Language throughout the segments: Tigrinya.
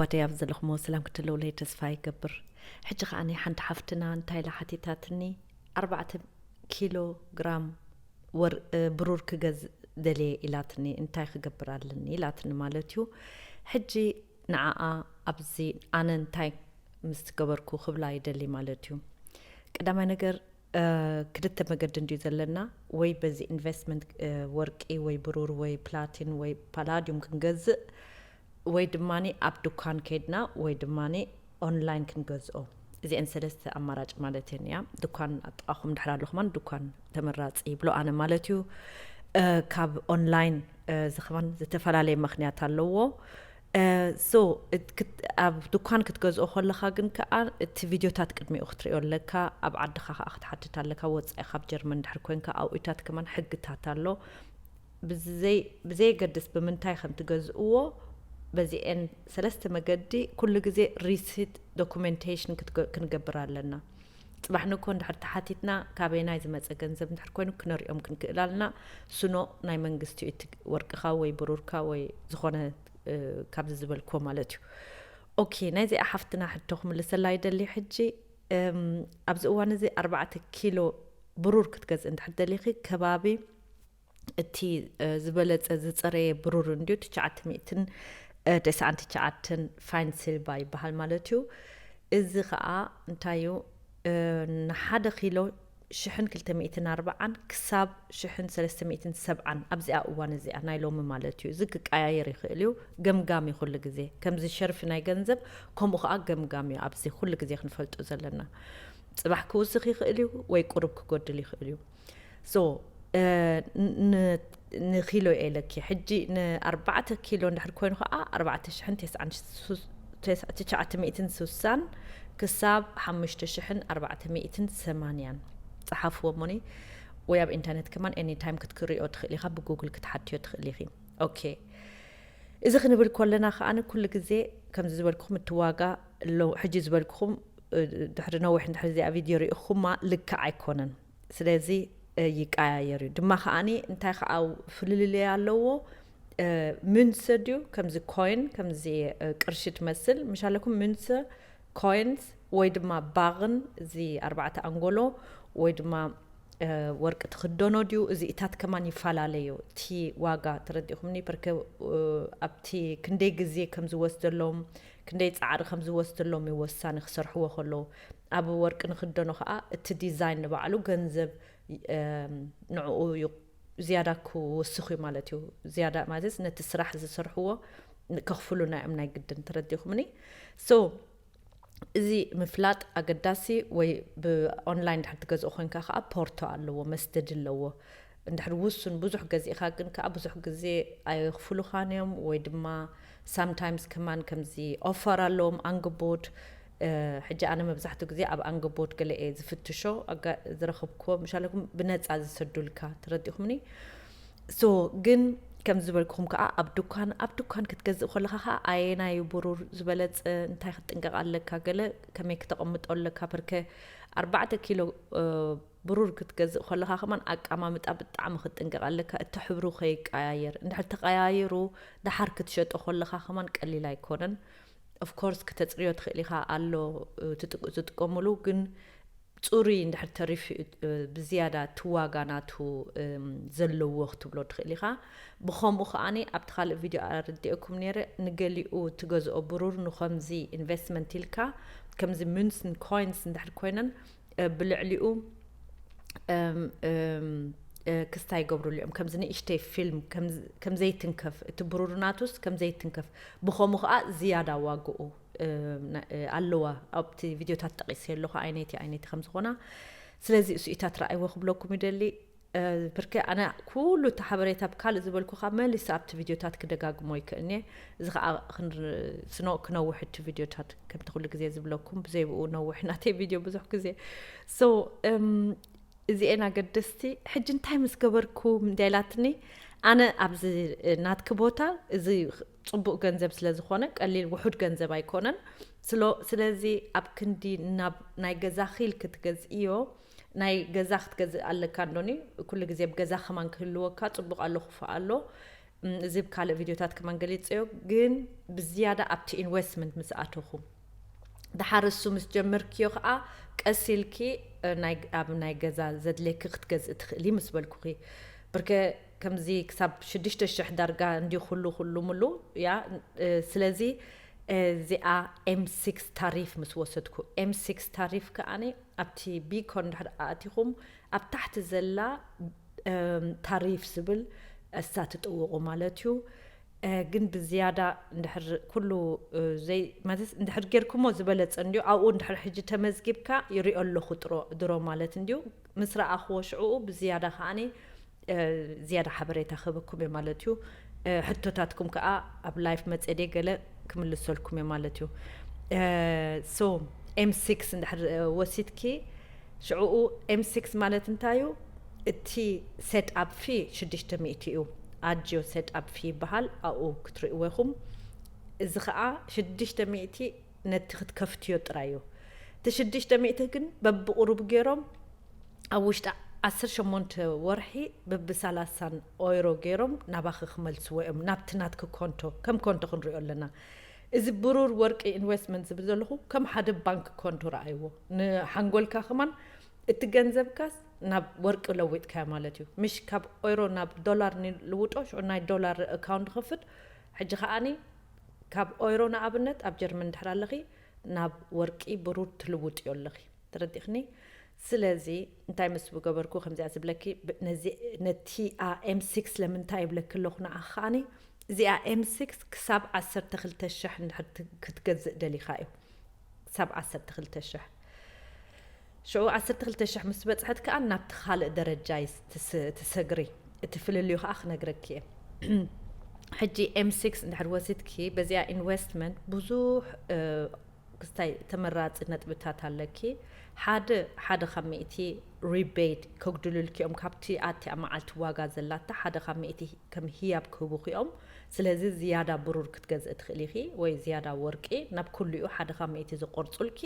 ዋደይ ኣብ ዘለኹሞ ሰላም ክትህልውለይ ተስፋ ይገብር። ሕጂ ከዓኒ ሓንቲ ሓፍትና እንታይ ኢላ ሓቲታትኒ፣ ኣርባዕተ ኪሎ ግራም ወር-፣ እ፣ ብሩር ክገዝእ ደልየ ኢላትኒ፣ እንታይ ክገብር ኣለኒ ኢላትኒ ማለት እዩ። ሕጂ ንዓኣ ኣብዚ ኣነ እንታይ ምስ ገበርኩ ክብላ ይደሊ ማለት እዩ። ቀዳማይ ነገር፣ እ፣ ክልተ መገዲ እንድዩ ዘለና፣ ወይ በዚ ኢንቨስትመንት፣ እ፣ ወርቂ ወይ ብሩር ወይ ፕላቲን ወይ ፓላዲዩም ክንገዝእ፣ ወይ ድማ ኣብ ድኳን ከይድና ወይ ድማ ኦንላይን ክንገዝኦ። እዚአን ሰለስተ ኣማራጭ ማለት እየን እያ። ድኳን ኣብ ጥቓኹም ድሕር ኣሎ ከማን ድኳን ተመራፂ ይብሎ ኣነ ማለት እዩ። እ፣ ካብ ኦንላይን፣ እ፣ እዚ ከማን ዝተፈላለየ ምኽንያት ኣለዎ። እ፣ ሶ፣ እት-፣ ክት-፣ ኣብ ድኳን ክትገዝኦ ከለኻ ግን ከኣ እቲ ቪድዮታት ቅድሚኡ ክትሪኦ ኣለካ። ኣብ ዓድኻ ከኣ ክትሓትት ኣለካ። ወጻኢ ካብ ጀርመን ድሕር ኮንካ ኣብኡታት ከማን ሕግታት ኣሎ። ብዘይ-፣ ብዘየገድስ ብምንታይ ከም ትገዝእዎ፣ በዚኤን ሰለስተ መገዲ ኩሉ ግዜ ሪሲት ዶኩሜንቴሽን ክትገ-፣ ክንገብር ኣለና። ጽባሕ ንግሆ እንድሕር ተሓቲትና ካበየናይ ዝመጸ ገንዘብ እንድሕር ኮይኑ ክነሪኦም ክንክእል ኣለና። ስኖ ናይ መንግስቲ እዩ እቲ ወርቅኻ ወይ ብሩርካ ወይ ዝኾነ፣ እ፣ ካብዚ ዝበልክዎ ማለት እዩ። ኦኬ፣ ናይዚኣ ሓፍትና ሕቶ ክምልሰላ ይደሊ። ሕጂ፣ እም፣ ኣብዚ እዋን እዚ ኣርባዕተ ኪሎ ብሩር ክትገዝእ እንድሕር ደሊኺ ከባቢ እቲ፣ እ፣ ዝበለጸ ዝጸረየ ብሩር እንድዩ ትሽዓተ ሚእትን፣ እ፣ ተስዓን ትሽዓተን ፋይን ሲልባ ይበሃል ማለት እዩ። እዚ ኸኣ እንታይ እዩ፣ እ፣ ንሓደ ኪሎ ሽሕን ክልተ ሚእትን ኣርባዓን ክሳብ ሽሕን ሰለስተ ሚእትን ሰብዓን ኣብዚኣ እዋን እዚኣ ናይ ሎሚ ማለት እዩ። እዚ ክቀያየር ይኽእል እዩ። ገምጋም እዩ ኩሉ ግዜ። ከምዚ ሸርፊ ናይ ገንዘብ ከምኡ ኸኣ ገምጋም እዩ። ኣብዚ ኩሉ ግዜ ክንፈልጦ ዘለና። ጽባሕ ክውስኽ ይኽእል እዩ ወይ ቁሩብ ክጎድል ይኽእል እዩ። ሶ፣ እ፣ ን-፣ ን-፣ ንኪሎ እየ ኢለኪ። ሕጂ ንኣርባዕተ ኪሎ እንድሕር ኮይኑ ኸኣ ኣርባዕተ ሽሕን ተስዓን ሱ-፣ ተስ-፣ ትሽዓተ ሚእትን ስሳን ክሳብ ሓሙሽተ ሽሕን ኣርባዕተ ሚእትን ሰማንያን። ጸሓፍዎ እሞኒ ወይ ኣብ ኢንተርኔት ከማን ኤኒ ታይም ክትክርዮ ትኽእል ኢኻ፣ ብጉግል ክትሓትዮ ትኽእል ኢኺ። ኦኬ። እዚ ክንብል ከለና ከኣ ኩሉ ግዜ ከምዚ ዝበልኩኹም እቲ ዋጋ ሎ-፣ ሕጂ ዝበልኩኹም፣ እ፣ ድሕሪ ነዊሕ እንድሕር እዚኣ ቪድዮ ርኢኹማ ልክዕ ኣይኮነን። ስለዚ፣ እ፣ ይቀያየር እዩ። ድማ ከኣኒ እንታይ ከኣ ፍልልይ ኣለዎ? እ፣ ምንሰ ድዩ ከምዚ ኮይን፣ ከምዚ፣ እ፣ ቅርሺ ትመስል፣ ምሽ ኣለኩም ምንሰ ኮይንስ ወይ ድማ ባቕን፣ እዚ ኣርባዕተ ኣንጎሎ ወይ ድማ፣ እ፣ ወርቂ ትኽደኖ ድዩ? እዚ እታት ከማን ይፈላለዩ። እቲ ዋጋ ተረዲእኹምኒ? በርከ፣ እ፣ ኣብቲ ክንደይ ግዜ ከም ዝወስደሎም፣ ክንደይ ጻዕሪ ከም ዝወስደሎም እዩ ወሳኒ ክሰርሕዎ ከለዉ። ኣብ ወርቂ ንኽደኖ ኸኣ እቲ ዲዛይን ንባዕሉ ገንዘብ፣ እም፣ ንዕኡ እዩ ዝያዳ ክውስኽ እዩ ማለት እዩ። ዝያዳ ማለት ነቲ ስራሕ ዝሰርሕዎ ከኽፍሉና እዮም ናይ ግድን። ተረዲእኹምኒ? ሶ፣ እዚ ምፍላጥ ኣገዳሲ ወይ ብኦንላይን ድሕር ትገዝኦ ኮንካ ከኣ ፖርቶ ኣለዎ፣ መስደዲ ኣለዎ። እንድሕር ውሱን ብዙሕ ገዚእኻ ግን ከኣ ብዙሕ ግዜ ኣየኽፍሉኻን እዮም ወይ ድማ ሳምታይምስ ከማን ከምዚ ኦፈር ኣለዎም ኣንግቦት። እ፣ ሕጂ ኣነ መብዛሕትኡ ግዜ ኣብ ኣንግቦት ገለ እየ ዝፍትሾ፣ ኣጋ-፣ ዝረኸብክዎ ምሻለኩም ብነጻ ዝሰዱልካ፣ ተረዲእኹምኒ? ሶ፣ ግን ከም ዝበልኩኹም ከኣ ኣብ ድኳን፣ ኣብ ድኳን ክትገዝእ ከለኻ ከኣ ኣየናይ ብሩር ዝበለጸ፣ እንታይ ክትጥንቀቕ ኣለካ፣ ገለ ከመይ ክተቐምጦ ኣለካ፣ በርከ ኣርባዕተ ኪሎ፣ እ፣ ብሩር ክትገዝእ ከለኻ ከማን ኣቀማምጣ ብጣዕሚ ክትጥንቀቕ ኣለካ። እቲ ሕብሩ ከይቀያየር። እንድሕር ተቀያይሩ ደሓር ክትሸጦ ከለኻ ከማን ቀሊል ኣይኮነን። ኦፍ ኮርስ ክተጽርዮ ትኽእል ኢኻ፣ ኣሎ፣ እ፣ ትጥቅ-፣ ዝጥቀሙሉ፣ ግን ጽሩይ እንድሕር ተሪፉ፣ እ፣ ብዝያዳ እቲ ዋጋ ናቱ፣ እም፣ ዘለዎ ክትብሎ ትኽእል ኢኻ። ብኸምኡ ከኣኒ ኣብቲ ካልእ ቪድዮ ኣረዲኤኩም ነይረ፣ ንገሊኡ ትገዝኦ ብሩር ንኸምዚ ኢንቨስትመንት ኢልካ፣ ከምዚ ምንስን ኮይንስ እንድሕር ኮይነን፣ እ፣ ብልዕሊኡ፣ እም፣ እም፣ እ፣ ክስታይ ይገብሩሉ እዮም። ከምዚ ንእሽተይ ፊልም ከም፣ ከም ዘይትንከፍ፣ እቲ ብሩር ናቱስ ከም ዘይትንከፍ። ብኸምኡ ኸኣ ዝያዳ ዋግኡ፣ እ፣ ና-፣ እ፣ ኣለዋ። ኣብቲ ቪድዮታት ጠቒሰ ኣለኹ፣ ኣይነይቲ፣ ኣይነይቲ ከም ዝኾና። ስለዚ እሱኢታት ረኣይዎ ክብለኩም ይደሊ። እ፣ ብርኬ ኣነ ኩሉ እቲ ሓበሬታ ብካልእ ዝበልኩኻ መሊሰ ኣብቲ ቪድዮታት ክደጋግሞ ይክእልኒ። እዚ ኸኣ ክንር-፣ ስኖ ክነውሕ እቲ ቪድዮታት ከምቲ ኩሉ ግዜ ዝብለኩም፣ ብዘይ ብኡ ነውሕ ናተይ ቪድዮ ብዙሕ ግዜ። ሶ፣ እም፣ እዚኤን ኣገደስቲ። ሕጂ እንታይ ምስ ገበርኩ እንድያ ኢላትኒ፣ ኣነ ኣብዚ ናትኪ ቦታ፣ እዚ ጽቡቕ ገንዘብ ስለ ዝኾነ፣ ቀሊል ውሑድ ገንዘብ ኣይኮነን። ስሎ-፣ ስለዚ ኣብ ክንዲ ናብ ናይ ገዛኺ ኢልኪ ትገዝእዮ፣ ናይ ገዛ ክትገዝእ ኣለካ እንዶኒ፣ ኩሉ ግዜ ኣብ ገዛ ከማን ክህልወካ፣ ጽቡቕ ኣሎ ክፉእ ኣሎ። እዚ ብ ካልእ ቪድዮታት ከማን ገሊጸዮ፣ ግን ብዝያዳ ኣብቲ ኢንቨስትመንት ምስ ኣተኹም፣ ድሓር እሱ ምስ ጀመርክዮ ኸኣ ቀስ ኢልኪ ኣብ ናይ ገዛ ዘድልየኪ ክትገዝእ ትኽእሊ ምስ በልኩኺ፣ ብርከ ከምዚ ክሳብ ሽዱሽተ ሽሕ ዳርጋ እንዲ ኩሉ ኩሉ ሙሉ እያ። ስለዚ እዚኣ ኤም ሲክስ ታሪፍ ምስ ወሰድኩ፣ ኤም ሲክስ ታሪፍ ከኣኒ ኣብቲ ቢኮን ድሕር ኣእቲኹም ኣብ ታሕቲ ዘላ ታሪፍ ዝብል እሳ ትጥውቑ ማለት እዩ። ግን ብዝያዳ እንድሕር ኩሉ ዘይ ማለት እንድሕር ጌርኩሞ ዝበለጸ እንዲዩ። ኣብኡ እንድሕር ሕጂ ተመዝጊብካ ይሪኦ ኣለኹ ጥሮ ድሮ ማለት እንዲዩ። ምስ ረኣኽዎ ሽዕኡ ብዝያዳ ከኣኒ ዝያዳ ሓበሬታ ክህበኩም እየ ማለት እዩ። ሕቶታትኩም ከዓ ኣብ ላይፍ መጸ ደይ ገለ ክምልሰልኩም እየ ማለት እዩ። ሶ ኤም ሲክስ እንድሕር ወሲድኪ ሽዕኡ ኤም ሲክስ ማለት እንታይ እዩ? እቲ ሴት ኣፕ ፊ ሽዱሽተ ሚእቲ እዩ። ኣጅዮ ሴት ኣፕ ፊ ይበሃል። ኣብኡ ክትርእይዎ ኢኹም። እዚ ከዓ ሽዱሽተ ሚእቲ ነቲ ክትከፍትዮ ጥራይ እዩ። እቲ ሽዱሽተ ሚእቲ ግን በብቑሩብ ገይሮም ኣብ ውሽጢ ዓሰርተ ሸሞንተ ወርሒ በብሰላሳን ኦይሮ ገይሮም ናባኺ ክመልስዎ እዮም፣ ናብቲ ናትኪ ኮንቶ። ከም ኮንቶ ክንሪኦ ኣለና። እዚ ብሩር ወርቂ ኢንቨስትመንት ዝብል ዘለኹ ከም ሓደ ባንክ ኮንቶ ረኣይዎ። ንሓንጎልካ ከማን እቲ ገንዘብካስ ናብ ወርቂ ለዊጥካዮ ማለት እዩ። ምሽ ካብ ኦይሮ ናብ ዶላር ንልውጦ፣ ሽዑ ናይ ዶላር ኣካውንት ክኸፍት። ሕጂ ከኣኒ ካብ ኦይሮ ንኣብነት ኣብ ጀርመን ድሕር ኣለኺ ናብ ወርቂ ብሩር ትልውጥዮ ኣለኺ። ተረዲእኽኒ? ስለዚ እንታይ ምስ ገበርኩ ከምዚኣ ዝብለኪ፣ ነቲኣ ኤም ሲክስ ለምንታይ ይብለኪ ኣለኹ ንዓኺ ከኣኒ፣ እዚኣ ኤም ሲክስ ክሳብ ዓሰርተ ክልተ ሽሕ እንድሕር ክትገዝእ ደሊኻ እዩ። ክሳብ ዓሰርተ ክልተ ሽሕ። ሽዑ ዓሰርተ ክልተ ሽሕ ምስ በጽሐት ከኣ ናብቲ ካልእ ደረጃ ትሰግሪ። እቲ ፍልልዩ ከኣ ክነግረኪ እየ። ሕጂ ኤም ሲክስ እንድሕር ወሲድኪ በዚኣ ኢንቨስትመንት ብዙሕ ክስታይ ተመራጺ ነጥብታት ኣለኪ። ሓደ ሓደ ካብ ሚእቲ ሪቤት ከጉድሉልኪ እዮም። ካብቲ ኣቲኣ መዓልቲ ዋጋ ዘላታ ሓደ ካብ ሚእቲ ከም ህያብ ክህቡኺ እዮም። ስለዚ ዝያዳ ብሩር ክትገዝእ ትኽእሊ ኢኺ፣ ወይ ዝያዳ ወርቂ። ናብ ኩሉ እዩ ሓደ ካብ ሚእቲ ዝቆርጹልኪ።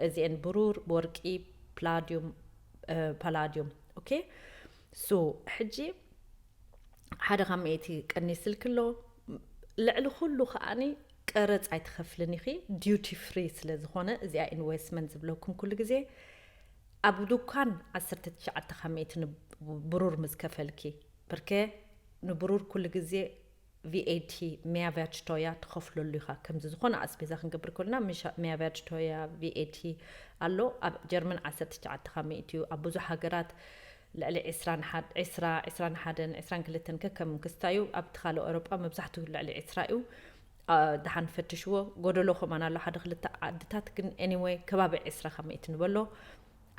እዚአን ብሩር፣ ወርቂ፣ ፕላዲዩም፣ ፓላዲዩም። ኦኬ። ሶ ሕጂ ሓደ ካብ ሚእቲ ቀኒስልኪ ኣሎ። ልዕሊ ኩሉ ከኣኒ ቀረጽ ኣይትኸፍልን ኢኺ፣ ዲዩቲ ፍሪ ስለ ዝኾነ። እዚኣ ኢንቨስትመንት ዝብለኩም ኩሉ ግዜ ኣብ ዱኳን ዓሰርተ ትሽዓተ ካብ ሚእቲ ብሩር ምስ ከፈልኪ፣ ብርከ ንብሩር ኩሉ ግዜ ቪኤቲ፣ ሜያቨርችቶያ፣ ትኸፍለሉ ኢኻ። ከምዚ ዝኾነ ኣስቤዛ ክንገብር ከለና ሜያቨርችቶያ፣ ቪኤቲ ኣሎ። ኣብ ጀርመን ዓሰርተ ትሽዓተ ካብ ሚእቲ እዩ። ኣብ ብዙሕ ሃገራት ልዕሊ ዕስራን ሓደን፣ ዕስራን ክልተን ከከም ክስታዩ። ኣብቲ ካልእ ኤውሮጳ መብዛሕትኡ ልዕሊ ዕስራ እዩ። ደሓን ፈትሽዎ። ጎደሎ ከማን ኣሎ ሓደ ክልተ ዓድታት፣ ግን ኤኒወይ ከባቢ ዕስራ ካብ ሚእቲ ንበሎ።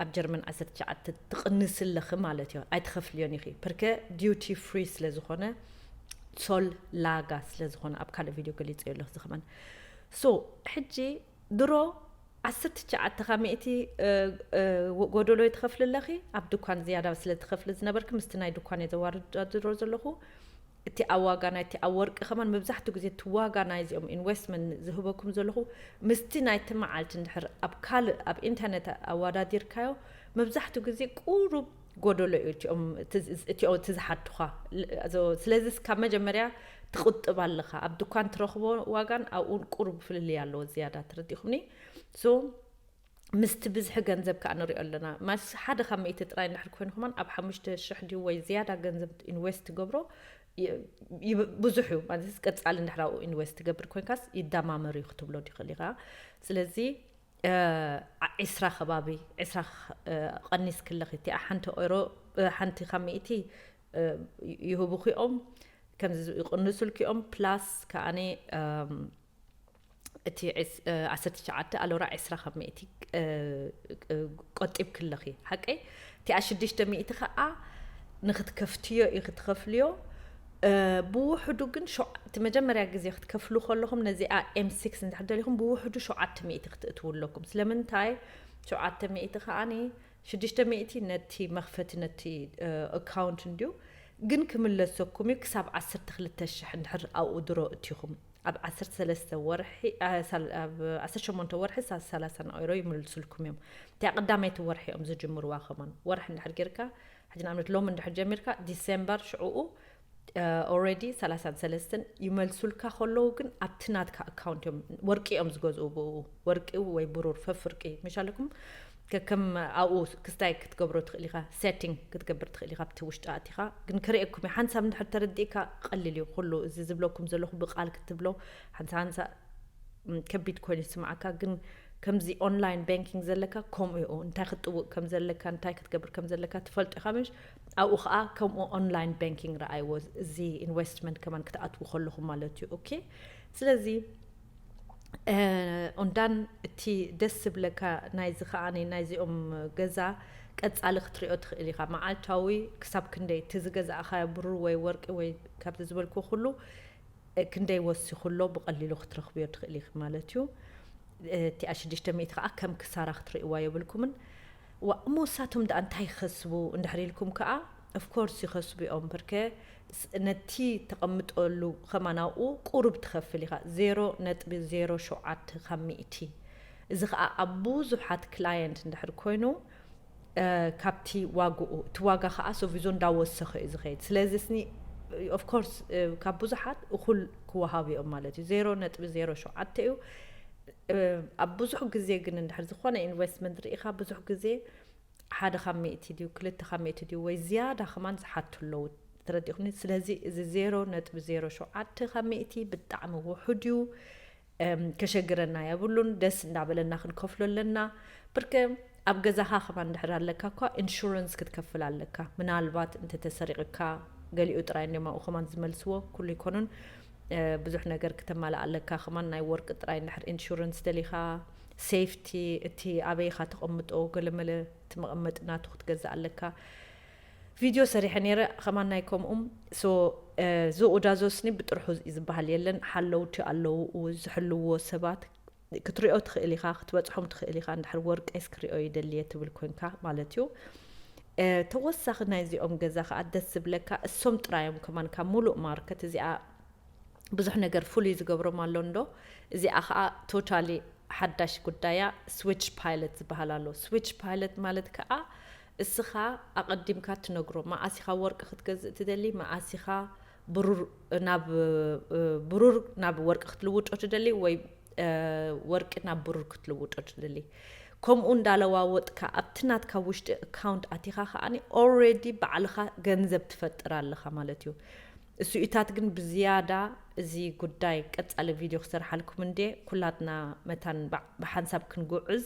ኣብ ጀርመን ዓሰርተ ትሽዓተ ትቕንሲ ኣለኺ ማለት እዩ። ኣይትኸፍልዮን ኢኺ። ፐርከ ዲዩቲ ፍሪ ስለ ዝኾነ፣ ሶል ላጋ ስለ ዝኾነ፣ ኣብ ካልእ ቪድዮ ገሊጸዮ ኣለኹ እዚ ከማን። ሶ ሕጂ ድሮ ዓሰርተ ትሽዓተ ካብ ሚእቲ ጎደሎ ትኸፍሊ ኣለኺ። ኣብ ድኳን ዝያዳ ስለ ትኸፍሊ ዝነበርኪ፣ ምስቲ ናይ ድኳን እየ ዘዋዳድሮ ዘለኹ። እቲ ኣብ ዋጋ ናይቲ ኣብ ወርቂ ከማን መብዛሕትኡ ግዜ እቲ ዋጋ ናይዚኦም ኢንቨስትመንት ዝህበኩም ዘለኹ ምስቲ ናይቲ መዓልቲ እንድሕር ኣብ ካልእ ኣብ ኢንተርነት ኣወዳዲርካዮ፣ መብዛሕትኡ ግዜ ቁሩብ ጎደሎ እዩ እቲኦም እቲ ዝሓቱኻ። ስለዚ ካብ መጀመርያ ትቕጥብ ኣለኻ። ኣብ ድኳን ትረኽቦ ዋጋን ኣብኡ ቁሩብ ፍልልይ ኣለዎ ዝያዳ። ተረዲኹምኒ? ሶ ምስቲ ብዝሒ ገንዘብ ከዓ ንሪኦ ኣለና። ማስ ሓደ ካብ ሚእቲ ጥራይ እንድሕር ኮይኑ ከማን ኣብ ሓሙሽተ ሽሕ ድዩ ወይ ዝያዳ ገንዘብ ኢንቨስት ትገብሮ ብዙሕ እዩ። ማለት ቀጻሊ እንድሕር ኣብኡ ኢንቨስት ትገብር ኮይንካስ ይዳማመር እዩ ክትብሎ ይኽእል ኢኻ። ስለዚ ዕስራ ከባቢ፣ ዕስራ ቀኒስ ክለኺ እቲኣ ሓንቲ ኦይሮ፣ ሓንቲ ካብ ሚእቲ ይህቡኺኦም፣ ከምዚ ይቕንሱልኪኦም ፕላስ ከኣኒ እቲ ዓሰርተ ትሽዓተ ኣሎራ ዕስራ ካብ ሚእቲ ቆጢብኪ ኣለኺ። ሓቀይ? እቲኣ ሽዱሽተ ሚእቲ ኸዓ ንኽትከፍትዮ ኢኺ ትኸፍልዮ። ብውሕዱ ግን እቲ መጀመርያ ግዜ ክትከፍሉ ከለኹም ነዚኣ ኤም ሲክስ እንድሕር ደሊኹም ብውሕዱ ሸውዓተ ሚእቲ ክትእትዉ ኣለኩም። ስለምንታይ ሸውዓተ ሚእቲ ከዓኒ ሽዱሽተ ሚእቲ ነቲ መኽፈቲ ነቲ ኣካውንት እንድዩ፣ ግን ክምለሰኩም እዩ ክሳብ ዓሰርተ ክልተ ሽሕ እንድሕር ኣብኡ ድሮ እቲኹም። ኣብ ዓሰርተ ሰለስተ ወርሒ፣ ኣብ ዓሰርተ ሸሞንተ ወርሒ ሰላሳ ኦይሮ ይምልሱልኩም እዮም። እቲኣ ቀዳመይቲ ወርሒ እዮም ዝጅምርዋ። ከማን ወርሒ እንድሕር ጌርካ፣ ሕጂ ንኣብነት ሎም እንድሕር ጀሚርካ፣ ዲሴምበር ሽዕኡ already ሰላሳን ሰለስተን ይመልሱልካ ከለዉ ግን ኣብቲ ናትካ ኣካውንት እዮም ወርቂ እዮም ዝገዝኡ ብኡ ወርቂ ወይ ብሩር ፈፍርቂ ምሻለኩም ከከም ኣብኡ ክስታይ ክትገብሮ ትኽእል ኢኻ setting ክትገብር ትኽእል ኢኻ ኣብቲ ውሽጢ ኣቲኻ ግን ክርእየኩም እዩ ሓንሳብ እንድሕር ተረዲእካ ቀሊል እዩ ኩሉ እዚ ዝብለኩም ዘለኹ ብቃል ክትብሎ ሓንሳ ሓንሳ ከቢድ ኮይኑ ይስምዓካ ግን ከምዚ online banking ዘለካ ከምኡ እዩ እንታይ ክትጥውቅ ከም ዘለካ እንታይ ክትገብር ከም ዘለካ ትፈልጦ ኢኻ ምሽ ኣብኡ ከዓ ከምኡ online banking ረኣይዎ እዚ investment ከማን ክትኣትዉ ከለኹም ማለት እዩ okay ስለዚ ኦንዳን እቲ ደስ ዝብለካ ናይዚ ከዓ ናይዚኦም ገዛ ቀፃሊ ክትሪኦ ትኽእል ኢኻ መዓልታዊ ክሳብ ክንደይ እቲ ዝገዛእኻዮ ብሩር ወይ ወርቂ ወይ ካብዚ ዝበልኩ ኩሉ ክንደይ ወሲኹ ኣሎ ብቐሊሉ ክትረኽብዮ ትኽእል ኢኺ ማለት እዩ። እቲኣ ሽዱሽተ ሚእቲ ከዓ ከም ክሳራ ክትርእይዋ የብልኩምን። ዋ እሞ እሳቶም ደኣ እንታይ ይኸስቡ እንድሕር ኢልኩም ከዓ of course ይኸስቡ እዮም። ብርከ ነቲ ተቐምጠሉ ከማን ኣብኡ ቁሩብ ትኸፍል ኢኻ። ዜሮ ነጥቢ ዜሮ ሸውዓተ ካብ ሚእቲ። እዚ ከዓ ኣብ ብዙሓት ክላየንት እንድሕር ኮይኑ ካብቲ ዋግኡ እቲ ዋጋ ከዓ ሶቪዞ እንዳወሰኸ እዩ ዝኸይድ ስለዚ ስኒ of course ካብ ብዙሓት እኩል ክወሃቡ እዮም ማለት እዩ ዜሮ ነጥቢ ዜሮ ሸውዓተ እዩ ኣብ ብዙሕ ግዜ ግን እንድሕር ዝኾነ ኢንቨስትመንት ርኢኻ ብዙሕ ግዜ ሓደ ካብ ሚእቲ ድዩ ክልተ ካብ ሚእቲ ድዩ ወይ ዝያዳ ከማን ዝሓቱ ኣለዉ ተረዲኹኒ ስለዚ እዚ ዜሮ ነጥቢ ዜሮ ሸውዓተ ካብ ሚእቲ ብጣዕሚ ውሑድ እዩ ከሸግረና የብሉን ደስ እንዳበለና ክንከፍሎ ኣለና ብርከ ኣብ ገዛኻ ከማን እንድሕር ኣለካ እኳ ኢንሹረንስ ክትከፍል ኣለካ ምናልባት እንተተሰሪቕካ ገሊኡ ጥራይ እንዲዮም ኣብኡ ከማን ዝመልስዎ ኩሉ ይኮኑን ብዙሕ ነገር ክተማልእ ኣለካ ከማን ናይ ወርቂ ጥራይ እንድሕር ኢንሹረንስ ደሊኻ ሴፍቲ እቲ ኣበይኻ ተቐምጦ ገለመለ እቲ መቐመጢ ናቱ ክትገዝእ ኣለካ ቪድዮ ሰሪሐ ነይረ ከማን ናይ ከምኡም so ዝኡዳዞስኒ ብጥርሑ ዝበሃል የለን ሓለውቲ ኣለውኡ ዝሕልዎ ሰባት ክትሪኦ ትኽእል ኢኻ ክትበፅሖም ትኽእል ኢኻ እንድሕር ወርቀይስ ክሪኦ ይደልየ ትብል ኮንካ ማለት እዩ ተወሳኺ ናይዚኦም ገዛ ከዓ ደስ ዝብለካ እሶም ጥራዮም ከማን ካብ ሙሉእ ማርከት እዚኣ ብዙሕ ነገር ፍሉይ ዝገብሮም ኣሎ እንዶ እዚኣ ከዓ ቶታሊ ሓዳሽ ጉዳያ ስዊች ፓይለት ዝበሃል ኣሎ ስዊች ፓይለት ማለት ከዓ እስኻ ኣቐዲምካ ትነግሮ መኣሲኻ ወርቂ ክትገዝእ ትደሊ መኣሲኻ ብሩር ናብ ብሩር ናብ ወርቂ ክትልውጦ ትደሊ ወይ ወርቂ ናብ ብሩር ክትልውጦ ትደሊ ከምኡ እንዳለዋወጥካ ኣብቲ ናትካ ውሽጢ ኣካውንት ኣቲኻ ከዓኒ already ባዕልኻ ገንዘብ ትፈጥር ኣለኻ ማለት እዩ እሱኢታት ግን ብዝያዳ እዚ ጉዳይ ቀጻሊ ቪድዮ ክሰርሓልኩም እንዴ ኩላትና መታን ብሓንሳብ ክንጉዕዝ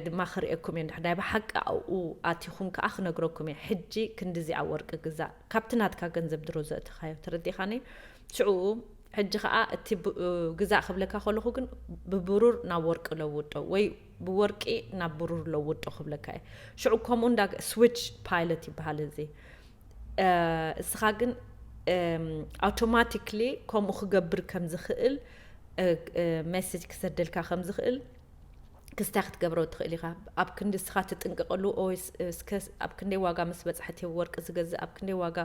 ድማ ክርእየኩም እየ ናይ ብሓቂ ኣብኡ ኣቲኹም ከዓ ክነግረኩም እየ ሕጂ ክንድዚኣ ወርቂ ግዛእ ካብቲ ናትካ ገንዘብ ድሮ ዘእትኻዮ ተረዲኻኒ ሽዑ ሕጂ ከዓ እቲ ግዛእ ክብለካ ከለኹ ግን ብብሩር ናብ ወርቂ ለውጦ ወይ ብወርቂ ናብ ብሩር ለውጦ ክብለካ እየ ሽዑ ከምኡ እንዳ ስዊች ፓይለት ይበሃል እዚ እስኻ ግን ኣውቶማቲክሊ ከምኡ ክገብር ከም ዝኽእል ሜሴጅ ክሰደልካ ከም ዝኽእል ክስታይ ክትገብሮ ትኽእል ኢኻ ኣብ ክንዲ እስኻ ትጥንቀቐሉ ኣብ ክንደይ ዋጋ ምስ በፅሐት ወርቂ ዝገዝእ ኣብ ክንደይ ዋጋ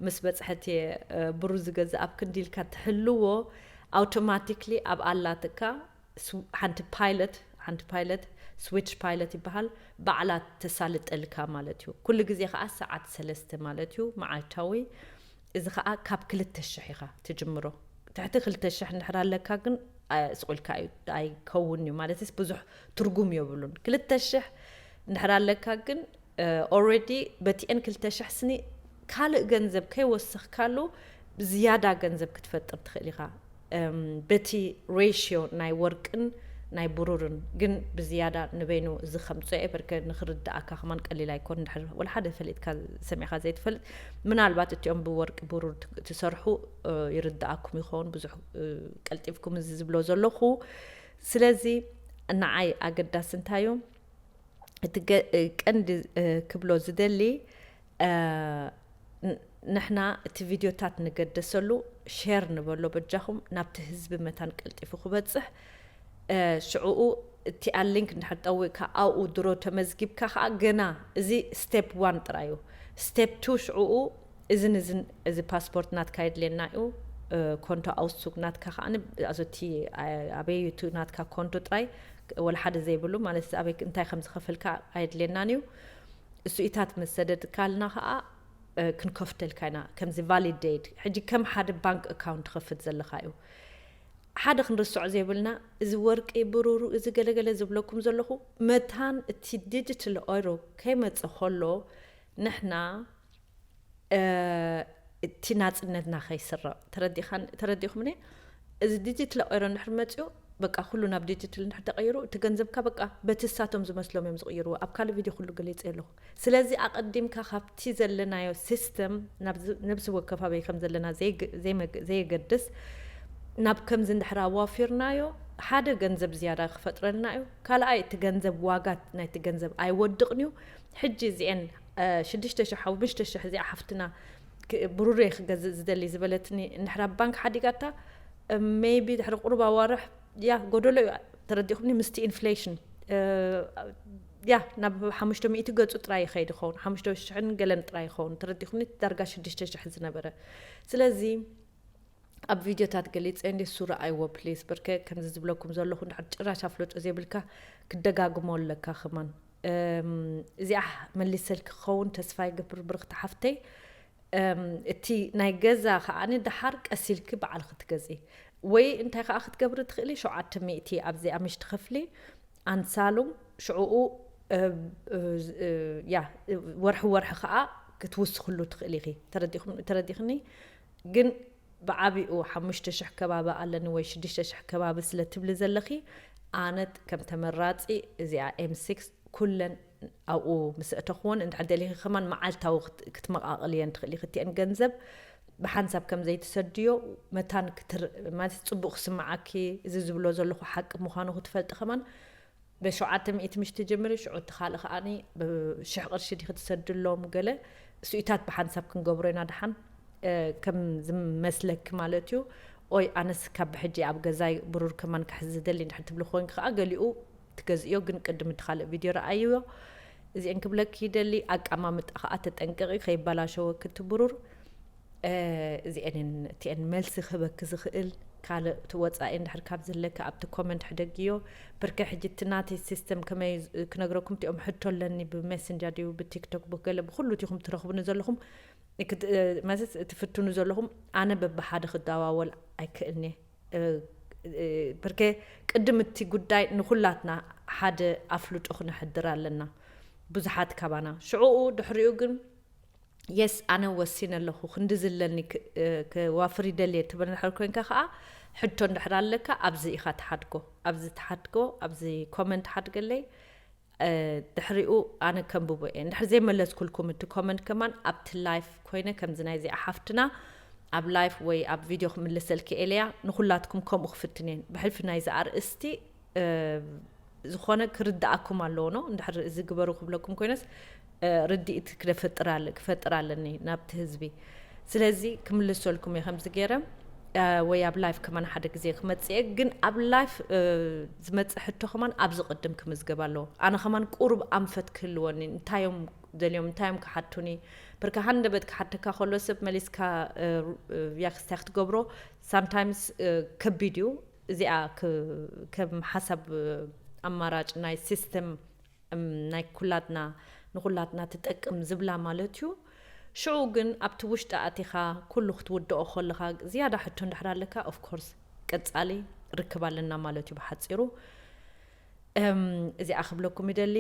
ምስ በፅሐት ብሩ ዝገዝእ ኣብ ክንዲ ኢልካ ትሕልዎ ኣውቶማቲክሊ ኣብ ኣላትካ ሓንቲ ፓይለት ሓንቲ ፓይለት ስዊች ፓይለት ይበሃል ባዕላ ተሳልጠልካ ማለት እዩ ኩሉ ግዜ ከዓ ሰዓት ሰለስተ ማለት እዩ መዓልታዊ እዚ ከዓ ካብ ክልተ ሽሕ ኢኻ ትጅምሮ ትሕቲ ክልተ ሽሕ እንድሕር ኣለካ ግን ስቁልካ እዩ ኣይከውን እዩ ማለት ብዙሕ ትርጉም የብሉን ክልተ ሽሕ እንድሕር ኣለካ ግን already በቲኤን ክልተ ሽሕ ስኒ ካልእ ገንዘብ ከይወሰኽካሉ ዝያዳ ገንዘብ ክትፈጥር ትኽእል ኢኻ በቲ ሬሽዮ ናይ ወርቅን ናይ ብሩርን ግን ብዝያዳ ንበይኑ እዚ ከምፅኦ እየ በርከ ንክርድኣካ ከማን ቀሊል ኣይኮን ድሕር ወላ ሓደ ፈሊጥካ ሰሚዕካ ዘይትፈልጥ ምናልባት እቲኦም ብወርቂ ብሩር ትሰርሑ ይርድኣኩም ይኸውን ብዙሕ ቀልጢፍኩም እዚ ዝብሎ ዘለኹ ስለዚ ንዓይ ኣገዳሲ እንታይ እዩ እቲ ቀንዲ ክብሎ ዝደሊ ንሕና እቲ ቪድዮታት ንገደሰሉ ሸር ንበሎ በጃኹም ናብቲ ህዝቢ መታን ቀልጢፉ ክበፅሕ ሽዕኡ እቲኣ ሊንክ እንድሕር ጠዊቕካ ኣብኡ ድሮ ተመዝጊብካ ከዓ ገና እዚ ስቴፕ ዋን ጥራይ እዩ ስቴፕ ቱ ሽዕኡ እዝን እዝን እዚ ፓስፖርት ናትካ የድልየና እዩ ኮንቶ ኣውሱግ ናትካ ከዓ ኣዞቲ ኣበይ እቲ ናትካ ኮንቶ ጥራይ ወላ ሓደ ዘይብሉ ማለት ኣበይ እንታይ ከም ዝኸፈልካ ኣየድልየናን እዩ እሱኢታት ምስ ሰደድካልና ከዓ ክንከፍተልካ ኢና፣ ከምዚ ቫሊዴት። ሕጂ ከም ሓደ ባንክ ኣካውንት ትኸፍት ዘለኻ እዩ። ሓደ ክንርስዖ ዘይብልና፣ እዚ ወርቂ ብሩሩ፣ እዚ ገለገለ ዝብለኩም ዘለኹ፣ መታን እቲ ዲጂታል ኦይሮ ከይመፀ ከሎ ንሕና እቲ ናፅነትና ከይስረቕ። ተረዲኹምኒ? እዚ ዲጂታል ኦይሮ እንድሕር መፅኡ፣ በቃ ኩሉ ናብ ዲጂታል እንድሕር ተቐይሩ፣ እቲ ገንዘብካ በቃ በቲ እሳቶም ዝመስሎም እዮም ዝቕይርዎ። ኣብ ካልእ ቪድዮ ኩሉ ገሊፀ ኣለኹ። ስለዚ ኣቐዲምካ ካብቲ ዘለናዮ ሲስተም፣ ነብሲ ወከፍ ኣበይ ከም ዘለና ዘየገድስ፣ ናብ ከምዚ እንድሕር ኣዋፊርናዮ፣ ሓደ ገንዘብ ዝያዳ ክፈጥረልና እዩ። ካልኣይ እቲ ገንዘብ፣ ዋጋ ናይቲ ገንዘብ ኣይወድቕን እዩ። ሕጂ እዚአን ሽዱሽተ ሽሕ ሓሙሽተ ሽሕ እዚኣ ሓፍትና ብሩረይ ክገዝእ ዝደሊ ዝበለትኒ እንድሕር ኣብ ባንክ ሓዲጋታ፣ ሜይቢ ድሕሪ ቁሩብ ኣዋርሕ፣ ያ፣ ጎደሎ እዩ። ተረዲኹምኒ? ምስቲ ኢንፍሌሽን፣ ያ፣ ናብ ሓሙሽተ ሚእቲ ገጹ ጥራይ ይኸይድ ይኸውን፣ ሓሙሽተ ሽሕን ገለን ጥራይ ይኸውን። ተረዲኹምኒ? ዳርጋ ሽዱሽተ ሽሕ ዝነበረ። ስለዚ ኣብ ቪድዮታት ገሊፀ እንዲ፣ እሱ ረኣይዎ ፕሊስ። ብርከ ከምዚ ዝብለኩም ዘለኹ እንድሕር ጭራሽ ኣፍልጦ ዘይብልካ፣ ክደጋግሞ ኣለካ ከማን። እዚኣ መሊሰልኪ ክኸውን ተስፋ ይገብር ብርኽቲ ሓፍተይ። እቲ ናይ ገዛ ከዓኒ ደሓር ቀስ ኢልኪ በዓልኺ ትገዝኢ፣ ወይ እንታይ ከዓ ክትገብሪ ትኽእሊ፣ ሸውዓተ ሚእቲ ኣብዚ ኣምሽ ትኸፍሊ ኣንሳሉም፣ ሽዕኡ ያ፣ ወርሒ ወርሒ ከዓ ክትውስኽሉ ትኽእሊ ኢኺ። ተረዲኹም-፣ ተረዲኽኒ? ግን ብዓቢኡ ሓሙሽተ ሽሕ ከባቢ ኣለኒ ወይ ሽዱሽተ ሽሕ ከባቢ ስለ ትብሊ ዘለኺ፣ ኣነ ከም ተመራጺ እዚኣ ኤም ሲክስ ኩለን ኣብኡ ምስ እተኽወን፣ እንድሕር ደሊኺ ከማን መዓልታዊ ክት-፣ ክትመቓቕልየን ትኽእሊ። ክልቲኤን ገንዘብ ብሓንሳብ ከም ዘይትሰድዮ መታን ክትር-፣ ማለት ጽቡቕ ክስምዓኪ፣ እዚ ዝብሎ ዘለኹ ሓቂ ምዃኑ ክትፈልጢ ከማን ብሸውዓተ ሚእቲ ምሽ ትጅምሪ፣ ሽዑ እቲ ካልእ ከዓኒ ብሽሕ ቅርሺ ዲኺ ትሰድሎም ገለ፣ እሱኢታት ብሓንሳብ ክንገብሮ ኢና ደሓን፣ እ፣ ከም ዝመስለኪ ማለት እዩ። ኦይ፣ ኣነስ ካብ ብሕጂ ኣብ ገዛይ ብሩር ከማን ክሕዝ ዝደሊ እንድሕር ትብሊ ኮይንኪ ከኣ፣ ገሊኡ ትገዝእዮ፣ ግን ቅድሚ እቲ ካልእ ቪድዮ ረኣይዮ። እዚአን ክብለኪ ይደሊ፣ ኣቀማምጣ ከኣ ተጠንቀቂ፣ ከይበላሸወኪ እቲ ብሩር። እ፣ እዚአን እየን እቲአን መልሲ ክህበኪ ዝኽእል። ካልእ እቲ ወጻኢ እንድሕር ካብ ዘለኪ ኣብቲ ኮመንት ሕደግዮ። ብርከ ሕጂ እቲ ናተይ ሲስተም ከመይ ዝ-፣ ክነግረኩም፣ እቲኦም ሕቶ ኣለኒ ብሜሰንጀር ድዩ ብቲክቶክ ብገለ ብኹሉ እቲኹም ትረኽቡኒ ዘለኹም። ክት-፣ እ፣ ማለት ትፍትኑ ዘለኹም፣ ኣነ በብሓደ ክደዋወል ኣይክእልኒ። እ፣ እ፣ ብርከ ቅድም እቲ ጉዳይ ንኹላትና ሓደ ኣፍልጦ ክነሕድር ኣለና፣ ብዙሓት ካባና። ሽዕኡ ድሕሪኡ ግን፣ የስ፣ ኣነ ወሲነ ኣለኹ፣ ክንዲ ዝለኒ ክ-፣ እ፣ ክዋፍር ይደልየ ትብል እንድሕር ኮይንካ ከኣ፣ ሕቶ እንድሕር ኣለካ፣ ኣብዚ ኢኻ ትሓድጎ፣ ኣብዚ ትሓድጎ፣ ኣብዚ ኮመንት ሓድገለይ። እ፣ ድሕሪኡ ኣነ ከንብቦ እየ። እንድሕር ዘይመለስኩልኩም እቲ ኮመንት ከማን ኣብቲ ላይፍ ኮይነ፣ ከምዚ ናይዚኣ ሓፍትና ኣብ ላይፍ ወይ ኣብ ቪድዮ ክምልሰልኪ እየ ኢለያ። ንኹላትኩም ከምኡ ክፍትን እየን። ብሕልፊ ናይዚ ኣርእስቲ፣ እ፣ ዝኾነ ክርድኣኩም ኣለዎ፣ ኖ? እንድሕር እዚ ግበሩ ክብለኩም ኮይነስ፣ እ፣ ርድኢት ክደፈጥር ኣለ-፣ ክፈጥር ኣለኒ ናብቲ ህዝቢ። ስለዚ ክምልሰልኩም እየ ከምዚ ገይረ፣ እ፣ ወይ ኣብ ላይፍ ከማን ሓደ ግዜ ክመጽእ እየ። ግን ኣብ ላይፍ፣ እ፣ ዝመጽእ ሕቶ ከማን ኣብዚ ቅድም ክምዝገብ ኣለዎ። ኣነ ከማን ቁሩብ ኣንፈት ክህልወኒ፣ እንታይ እዮም ደልዮም፣ እንታይ እዮም ክሓቱኒ? ብርካ ሃንደበት ክሓተካ ከሎ ሰብ መሊስካ፣ እ፣ እ፣ ያ ክስታይ ክትገብሮ ሳምታይምስ፣ እ፣ ከቢድ እዩ። እዚኣ ክ-፣ ከም ሓሳብ፣ እ፣ ኣማራጭ ናይ ሲስተም፣ እም፣ ናይ ኩላትና፣ ንኹላትና ትጠቅም ዝብላ ማለት እዩ። ሽዑ ግን ኣብቲ ውሽጢ ኣቲኻ ኩሉ ክትውድኦ ከለኻ ዝያዳ ሕቶ እንድሕር ኣለካ፣ ኦፍ ኮርስ ቀጻሊ ርክብ ኣለና ማለት እዩ ብሓጺሩ። እም፣ እዚኣ ክብለኩም ይደሊ።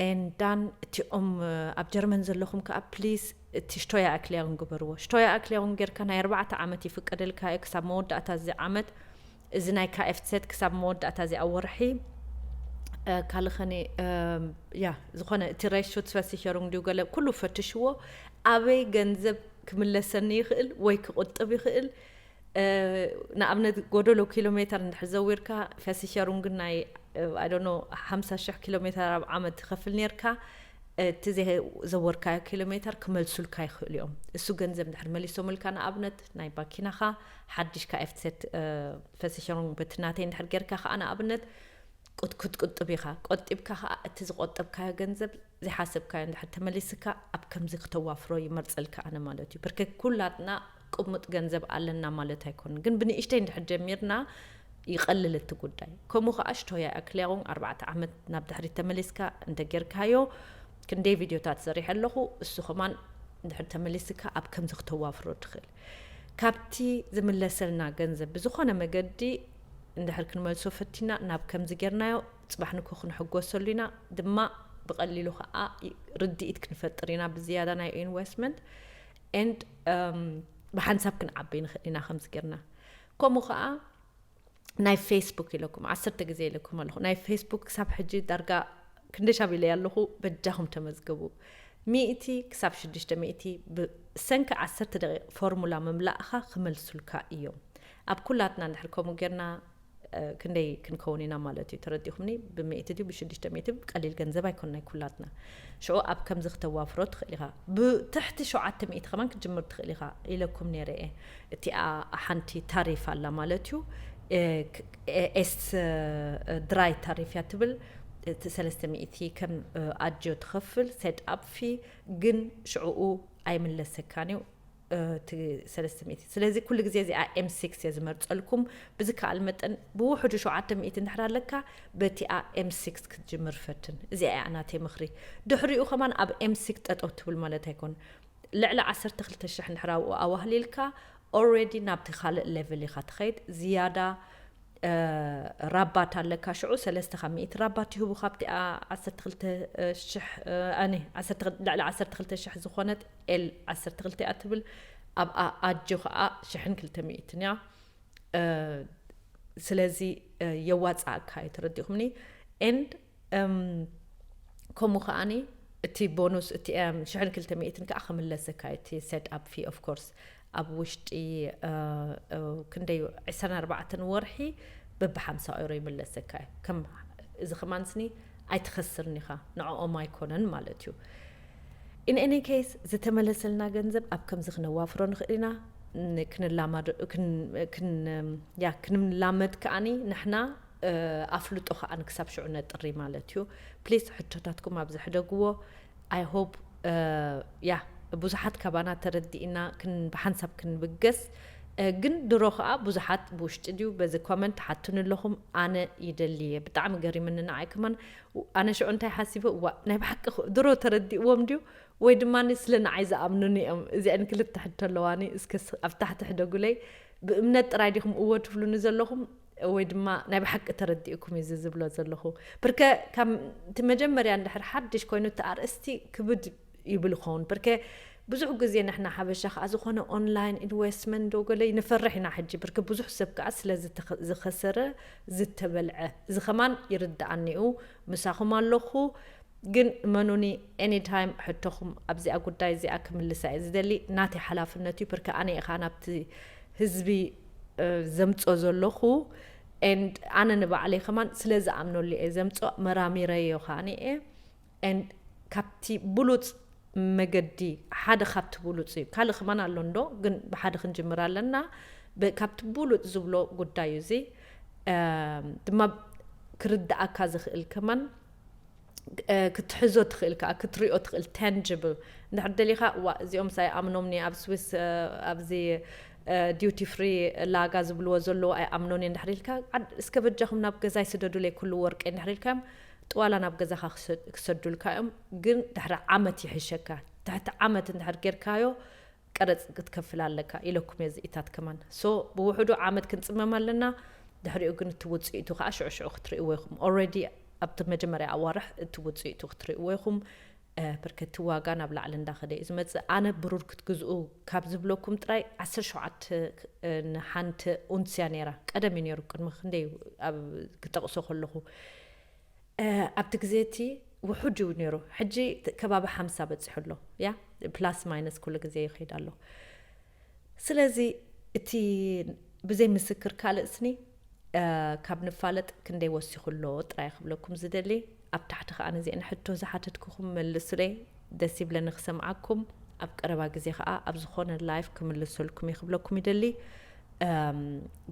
ኤንዳን እቲኦም፣ እ፣ ኣብ ጀርመን ዘለኹም ከኣ ፕሊዝ እቲ ሽቶያ ኣክሊያውን ግበርዎ። ሽቶያ ኣክሊያውን ጌርካ ናይ ኣርባዕተ ዓመት ይፍቀደልካ እዩ ክሳብ መወዳእታ እዚ ዓመት። እዚ ናይ ካኤፍሴት ክሳብ መወዳእታ እዚኣ ወርሒ፣ እ፣ ካልኸኒ፣ እ፣ ያ፣ ዝኾነ እቲ ሬሾ ትፈሲሸሩን ድዩ ገለ ኩሉ ፈትሽዎ። ኣበይ ገንዘብ ክምለሰኒ ይኽእል ወይ ክቁጥብ ይኽእል? እ፣ ንኣብነት ጎደሎ ኪሎ ሜተር እንድሕር ዘዊርካ፣ ፈሲሸሩን ግን ናይ፣ እ፣ I don't know፣ ሓምሳ ሽሕ ኪሎ ሜተር ኣብ ዓመት ትኸፍል ኔርካ፣ እቲ ዘ-፣ ዘወርካዮ ኪሎ ሜተር ክመልሱልካ ይኽእሉ እዮም። እሱ ገንዘብ እንድሕር መሊሶምልካ፣ ንኣብነት ናይ ባኪናኻ ሓድሽ ካኤፍሴት፣ እ፣ ፈሲሸሩን በቲ ናተይ እንድሕር ጌርካ ከኣ ንኣብነት ቁጥ-፣ ክትቁጥብ ኢኻ። ቆጢብካ ከኣ እቲ ዝቆጠብካዮ ገንዘብ ዘይሓሰብካዮ እንድሕር ተመሊስካ ኣብ ከምዚ ክተዋፍሮ ይመርጸልካ ኣነ ማለት እዩ። ብርክ ኩላትና ቅሙጥ ገንዘብ ኣለና ማለት ኣይኮንን። ግን ብንእሽተይ እንድሕር ጀሚርና ይቐልል እቲ ጉዳይ። ከምኡ ከኣ ሽቶያ ኣክሊያውን ኣርባዕተ ዓመት ናብ ድሕሪት ተመሊስካ እንተ ጌርካዮ፣ ክንደይ ቪድዮታት ሰሪሐ ኣለኹ። እሱ ከማን እንድሕር ተመሊስካ ኣብ ከምዚ ክተዋፍሮ ትኽእል። ካብቲ ዝምለሰልና ገንዘብ ብዝኾነ መገዲ እንድሕር ክንመልሶ ፈቲና ናብ ከምዚ ጌርናዮ ጽባሕ ንኮ ክንሕጎሰሉ ኢና ድማ ብቐሊሉ ከዓ ርድኢት ክንፈጥር ኢና ብዝያዳ ናይ ኢንቨስትመንት and ብሓንሳብ ክንዓበይ ንኽእል ኢና ከምዚ ጌርና። ከምኡ ከዓ ናይ ፌስቡክ ኢለኩም ዓሰርተ ግዜ ኢለኩም ኣለኹ። ናይ ፌስቡክ ክሳብ ሕጂ ዳርጋ ክንደሻብ ኢለ ኣለኹ። በጃኹም ተመዝገቡ። ሚእቲ ክሳብ ሽዱሽተ ሚእቲ ብሰንኪ ዓሰርተ ደቂቕ ፎርሙላ ምምላእኻ ክመልሱልካ እዮም። ኣብ ኩላትና እንድሕር ከምኡ ጌርና ክንደይ ክንከውን ኢና ማለት እዩ? ተረዲኹምኒ? ብሚእቲ ድዩ ብሽዱሽተ ሚእቲ? ቀሊል ገንዘብ ኣይኮን ናይ ኩላትና። ሽዑ ኣብ ከምዚ ክተዋፍሮ ትኽእል ኢኻ። ብትሕቲ ሸውዓተ ሚእቲ ከማን ክትጅምር ትኽእል ኢኻ ኢለኩም ነይረ እየ። እቲኣ ሓንቲ ታሪፍ ኣላ ማለት እዩ። ኤስ ድራይ ታሪፍ እያ ትብል። እቲ ሰለስተ ሚእቲ ከም ኣጆ ትኸፍል ሴት ኣፕ ፊ፣ ግን ሽዕኡ ኣይምለሰካን እዩ። እቲ ሰለስተ ሚእቲ። ስለዚ ኩሉ ግዜ እዚኣ ኤም ሲክስ እየ ዝመርጸልኩም። ብዝከኣል መጠን ብውሕዱ ሸውዓተ ሚእቲ እንድሕር ኣለካ፣ በቲኣ ኤም ሲክስ ክትጅምር ፈትን። እዚኣ እያ ናተይ ምኽሪ። ድሕሪኡ ከማን ኣብ ኤም ሲክስ ጠጠው ትብል ማለት ኣይኮን። ልዕሊ ዓሰርተ ክልተ ሽሕ እንድሕር ኣብኡ ኣዋህሊልካ፣ ኦልሬዲ ናብቲ ካልእ ሌቭል ኢኻ ትኸይድ። ዝያዳ ራባት ኣለካ። ሽዑ ሰለስተ ካብ ሚእቲ ራባት ይህቡ ካብቲ ዓሰርተ ክልተ ሽሕ ኣነ ልዕሊ ዓሰርተ ክልተ ሽሕ ዝኾነት ኤል ዓሰርተ ክልተ እያ ትብል። ኣብኣ ኣጆ ከዓ ሽሕን ክልተ ሚእትን እያ። ስለዚ የዋፅኣካ እዩ። ተረዲኹምኒ? ኤንድ ከምኡ ከዓኒ እቲ ቦኑስ እቲ ሽሕን ክልተ ሚእትን ከዓ ክምለሰካ እቲ ሴት ኣፕ ፊ ኦፍ ኮርስ ኣብ ውሽጢ ክንደይ ዕስራን ኣርባዕተን ወርሒ በብሓምሳ ዩሮ ይምለሰካ እዩ። ከም እዚ ከማን ስኒ ኣይትኸስርን ኢኻ፣ ንዕኦም ኣይኮነን ማለት እዩ። In any case ዝተመለሰልና ገንዘብ ኣብ ከምዚ ክነዋፍሮ ንኽእል ኢና። ክንላመድ ያ ክንላመድ ከዓኒ ንሕና ኣፍልጦ ከዓኒ ክሳብ ሽዑ ነጥሪ ማለት እዩ። ፕሊስ ሕቶታትኩም ኣብዚ ሕደግዎ። I hope ያ ብዙሓት ካባና ተረዲእና ብሓንሳብ ክንብገስ። ግን ድሮ ከዓ ብዙሓት ብውሽጢ ድዩ በዚ ኮመንት ሓቱን ኣለኹም። ኣነ ይደሊ እየ። ብጣዕሚ ገሪምኒ ንዓይ ከማን። ኣነ ሽዑ እንታይ ሓሲበ፣ እዋ ናይ ብሓቂ ድሮ ተረዲእዎም ድዩ ወይ ድማ ስለ ንዓይ ዝኣምኑኒ እዮም? እዚኣን ክልተ ሕቶ ኣለዋኒ። እስከ ኣብ ታሕቲ ሕደጉለይ። ብእምነት ጥራይ ዲኹም እዎ ትብሉኒ ዘለኹም ወይ ድማ ናይ ብሓቂ ተረዲእኩም እዩ እዚ ዝብሎ ዘለኹ? ብርከ ካብ እቲ መጀመርያ እንድሕር ሓድሽ ኮይኑ እቲ ኣርእስቲ ክብድ ይብል ይኸውን። ብርከ ብዙሕ ግዜ ንሕና ሓበሻ ከዓ ዝኾነ ኦንላይን ኢንቨስትመንት ዶ ገለ ንፈርሕ ኢና። ሕጂ ብርከ ብዙሕ ሰብ ከዓ ስለ ዝተኸ- ዝኸሰረ ዝተበልዐ እዚ ከማን ይርድኣኒ እዩ። ምሳኹም ኣለኹ። ግን መኑኒ ኤኒታይም ሕቶኹም ኣብዚኣ ጉዳይ እዚኣ ክምልሳ እየ ዝደሊ። ናተይ ሓላፍነት እዩ። ብርከ ኣነ እየ ከዓ ናብቲ ህዝቢ ዘምፆ ዘለኹ and ኣነ ንባዕለይ ከማን ስለ ዝኣምነሉ እየ ዘምፆ። መራሚረዮ ከዓኒ እየ and ካብቲ ብሉፅ መገዲ ሓደ ካብቲ ብሉፅ እዩ። ካልእ ከማን ኣሎ እንዶ ግን ብሓደ ክንጅምር ኣለና። ካብቲ ብሉፅ ዝብሎ ጉዳይ እዩ እዚ ድማ ክርድኣካ ዝኽእል ከማን ክትሕዞ ትኽእል ከዓ ክትሪኦ ትኽእል ታንጅብል እንድሕር ደሊኻ ዋ እዚኦም ሳይ ኣምኖምኒ ኣብ ስዊስ ኣብዚ ዲዩቲ ፍሪ ላጋ ዝብልዎ ዘለዎ ኣይኣምኖን እየ እንድሕር ኢልካ እስከ በጃኹም ናብ ገዛይ ስደዱለይ ኩሉ ወርቀ እንድሕር ኢልካዮም ጥዋላ ናብ ገዛኻ ክሰዱልካ እዮም። ግን ድሕሪ ዓመት ይሕሸካ። ትሕቲ ዓመት እንድሕር ጌርካዮ ቀረፅ ክትከፍል ኣለካ ኢለኩም እየ ዝኢታት ከማን። ሶ ብውሕዱ ዓመት ክንፅመም ኣለና። ድሕሪኡ ግን እቲ ውፅኢቱ ከዓ ሽዑ ሽዑ ክትርእይዎ ኢኹም። ኦልሬዲ ኣብቲ መጀመርያ ኣዋርሕ እቲ ውፅኢቱ ክትርእይዎ ኢኹም። ብርከቲ ዋጋ ናብ ላዕሊ እንዳኸደ እዩ ዝመፅእ። ኣነ ብሩር ክትግዝኡ ካብ ዝብለኩም ጥራይ ዓሰርተ ሸውዓተ ንሓንቲ ኡንስያ ነይራ። ቀደም እዩ ነይሩ ቅድሚ ክንደይ ክጠቕሶ ከለኹ ኣብቲ ግዜ እቲ ውሑድ እዩ ነይሩ። ሕጂ ከባቢ ሓምሳ በፂሑ ኣሎ። ያ ፕላስ ማይነስ ኩሉ ግዜ ይኸይድ ኣሎ። ስለዚ እቲ ብዘይ ምስክር ካልእ ስኒ ካብ ንፋለጥ ክንደይ ወሲኹ ኣሎ ጥራይ ክብለኩም ዝደሊ። ኣብ ታሕቲ ከዓ ነዚአን ሕቶ ዝሓተትኩኹም መልሱለይ። ደስ ይብለኒ ክሰምዓኩም። ኣብ ቀረባ ግዜ ከዓ ኣብ ዝኾነ ላይፍ ክምልሰልኩም እየ ክብለኩም ይደሊ።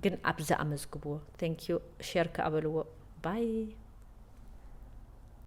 ግን ኣብዚ ኣመዝግብዎ። Thank you። ሼር ከዓ በልዎ። ባይ።